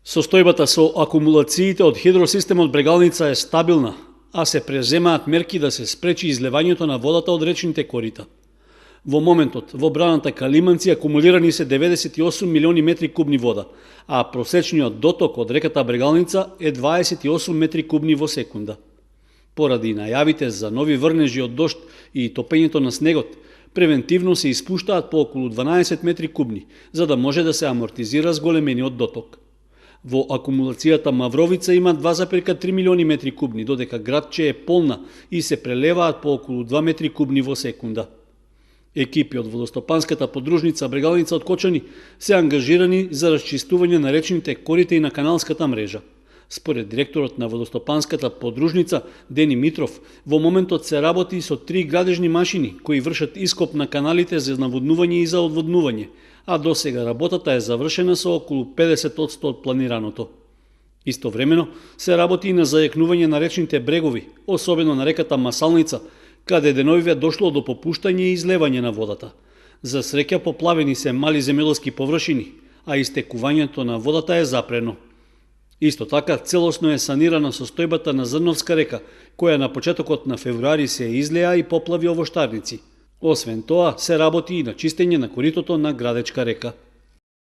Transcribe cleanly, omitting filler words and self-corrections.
Состојбата со акумулациите од хидросистемот Брегалница е стабилна, а се преземаат мерки да се спречи излевањето на водата од речните корита. Во моментот, во браната Калиманци акумулирани се 98 милиони метри кубни вода, а просечниот доток од реката Брегалница е 28 метри кубни во секунда. Поради најавите за нови врнежи од дожд и топењето на снегот, превентивно се испуштаат по околу 12 метри кубни, за да може да се амортизира зголемениот доток. Во акумулацијата Мавровица има 2,3 милиони метри кубни, додека Градче е полна и се прелеваат по околу 2 метри кубни во секунда. Екипи од водостопанската подружница Брегалница од Кочани се ангажирани за расчистување на речните корита и на каналската мрежа. Според директорот на водостопанската подружница Дени Митров, во моментот се работи со 3 градежни машини кои вршат ископ на каналите за наводнување и за одводнување, а досега работата е завршена со околу 50% од планираното. Истовремено се работи и на зајакнување на речните брегови, особено на реката Масалница, каде деновиве дошло до попуштање и излевање на водата. За среќа поплавени се мали земјоделски површини, а истекувањето на водата е запрено. Исто така, целосно е санирана состојбата на Зрновска река, која на почетокот на февруари се излеа и поплави овоштарници. Освен тоа, се работи и на чистење на коритото на Градечка река.